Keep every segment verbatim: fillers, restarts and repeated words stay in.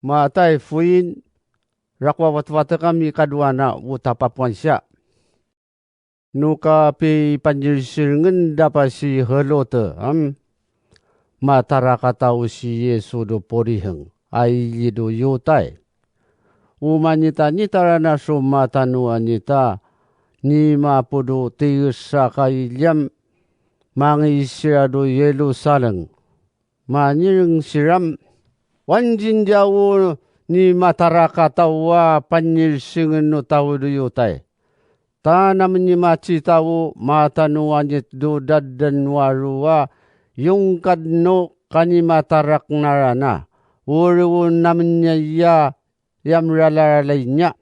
Matai fuin, rakuavatvatekami kaduana utapapuansia. Nuka pipanjirsirengen dapa si Helote, am? Matarakatau si Yesu do puriheng, a ilidu Yutai. Umanyitanyitarana su matanu anyita, ni mapudu tigesaka iliam, mangisiradu Yerusalem. Manyireng siram, wanjin djau ni matarakatau a panyirsingen nu tau du Yutai. Ta namenyemacitau matanu anyit du daden waru a yungkad nu kanimataraknarana, uri u namenyaya yamralaralainya.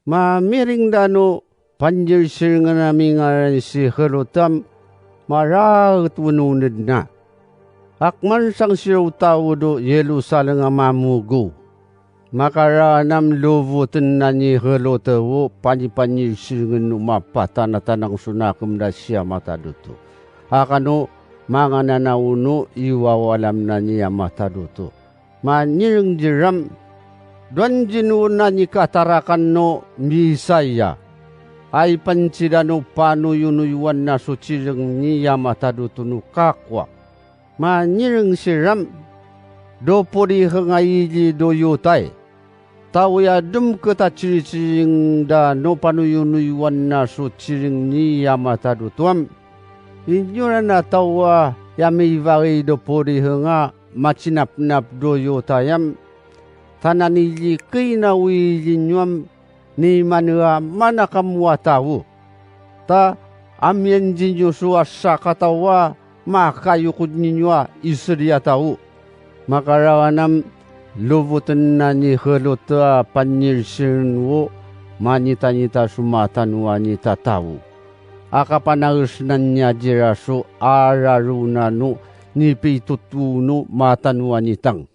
Mamiring danu panjirsirengen a mingaran si Helote am, maraet wenunedna. Akmansang sirautau du Yerusalem a mamugu. Makara anam luvuten a ni Helote u panjipanjirsirengen nu mapatanatanang sunakem da siya matadutu. Akanu manganana unu i wawalam na niya matadutu. Manyireng djeram, duanjin una ni katarakan nu Misaya, a i pancida nu panuyunuyuan na su cireng niya matadutu nu kakua. Manyireng siram, du puriheng a ili du Yutai. Tau ya dumketa ciriciring da nu panuyunuyuan na su cireng niya matadutu am. Inyuran a tau a ya mivali du puriheng a macinapnap du Yutai am, tananiljikin a wilinyu am, ni manua manaka mua tau. Ta amianjinyu su a sakatau a makayukuninyu a iseliya tau. Makarawanam luvuten a ni Helote a panyirsirnu manitanyita su matanu a ni tatau. A kapanagesenan nia djira su araruna nu nipitutunu matanu a nitang.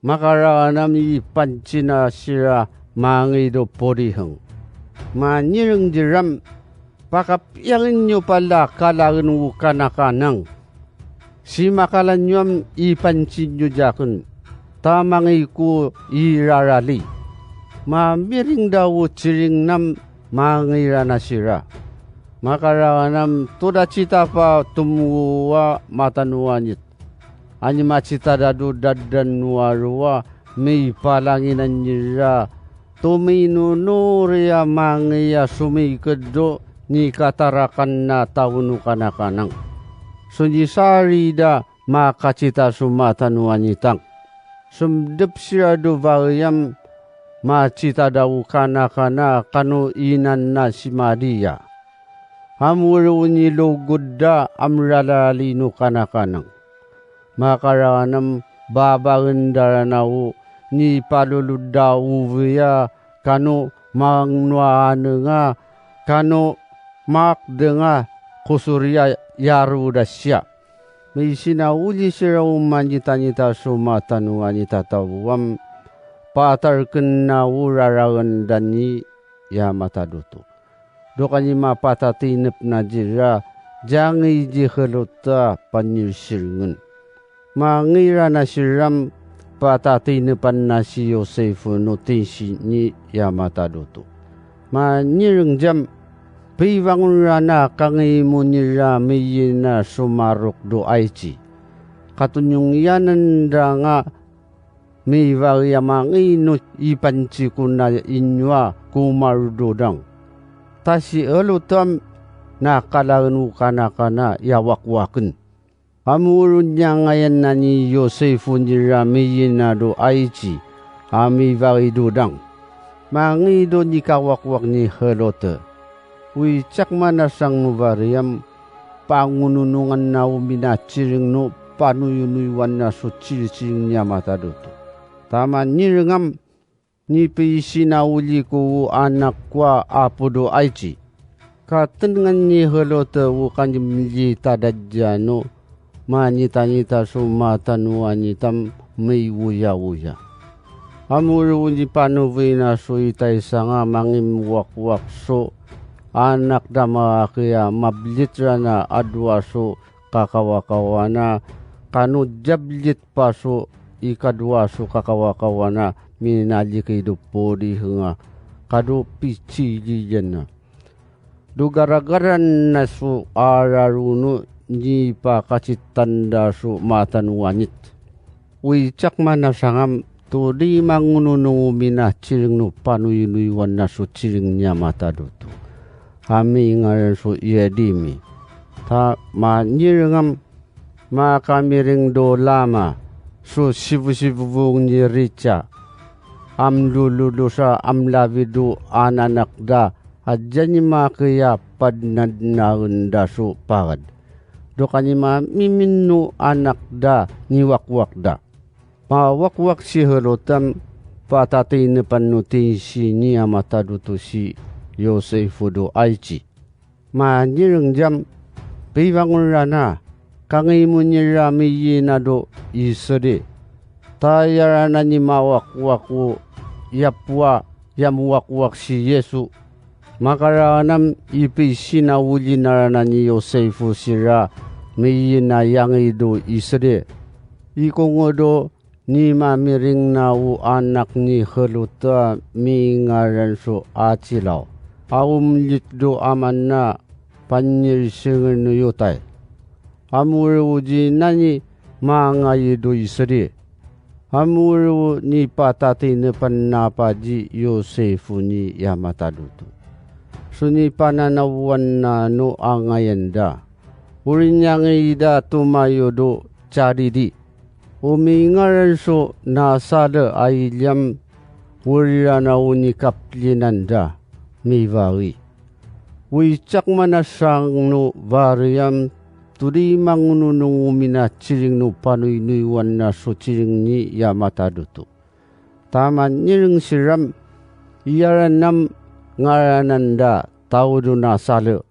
Makarawanam i pancina sira mangidu puriheng. Manyireng djeram, pakapiangen nyu pala kalaen u kanakanang. Simakalan nyuam i pancin nyu djaken, tamangi ku i rarali. Mamiring da u ciring nam mangirana sira. Makarawanam tuda citapa tumuwa matanuanit. Anima citadadu dadan nuarua mipalanginan nira tuminunuri a mangi a sumikedru ni katarakan na taunu kanakanang. Sunyisari da makacita su matanuanitang. Sumdep sira du vayam macita da u kanakana kanu inan na si Maria. Amuru ni lugud da amralali nu kanakanang. Makaranem babangendaranau ni palulud da uvuya kanu mangnuanenga kanu makdenga kusuria yaru da siya. Misinauli sira u manyitanyita su matanuanita tauam patarken na uraraen dani ya matadutu. Doka ni mapatatinep na djira djangi dji Heluta panyirsirengen. Mangira na siram patatinepan na si Yosefu nu tinsi ni ya matadutu. Manyireng djam pivangun rana kangimun nira miyin a sumaruk du aici. Katunyungiyanen danga mivariamangi nu ipancikuna inyua kumarududang. Tasi elutam na kalaenu kanakana yawakuaken. Amurun nyangayan na ni Yosefu nira miyin a du aici a mivaridudang. Mangidu ni kawakuak ni Helote. Ui cakmanasang nu variam pangununungan na u minaciring nu panuyunuyuan na su ciriciring nia matadutu. Tamanyirengam ni pisinauli ku anak kua apudu aici. Katengan ni Helote u kanjemlji tadadja nu manyitanyita su matanuanitam miuyauya. Amuru ni panuvuin a su itaisanga mangimuakuak su anak damakia mabljitran a adua su kakawakawana kanu djabljit pasu i kadua su kakawakawana minaljik i dupudi henga kadu picililjen. Dugaragaran na su ararunu nipakacitanda su matanuanit. Uicak manasangam tu lima ngununungu minaciring nu panuinuiwan na su ciring nia matadutu. Ami ngaran su iadimi. Ta manyirengam makamiring dulama su sivusivuvung ni rica. Amlululusa amlavidu ananakda ajanima kiya padnadnaenda su pagad. Dukanima miminu anakda niwakwakda. Mawakwak si Helutam patatinepan nu tinsi nia matadutu si Yosefu du aici. Manyirengjam pivanguljana kangimunjira miyinadu Isedi. Tayarana ni mawakwak u yapua yamuwakwak si Yesu. Makaraanam ipi sinaulji narana ni Yosefu sira miyinayangidu Isedi. Ikungudu ni mamiring na u anak ni Heluta mingaran su acilaw. A umlitdu amana panyirsengen nu yutai. Amuru ujinani mangayidu Isedi. Amuru ni patatinepan na paji Yosefu ni yamatadutu. Suni pananawan na nu angayenda. Urinyangi ida tumayudu caridi. Umingaran su nasale a iljam urirana unikaplinanda mivari. Uicak manasang nu variyam tulimang nunung uminaciring nu panuinuiwan na su ciring ni yamatadutu. Taman nyiring siram iyaranam ngarananda taudun a sale.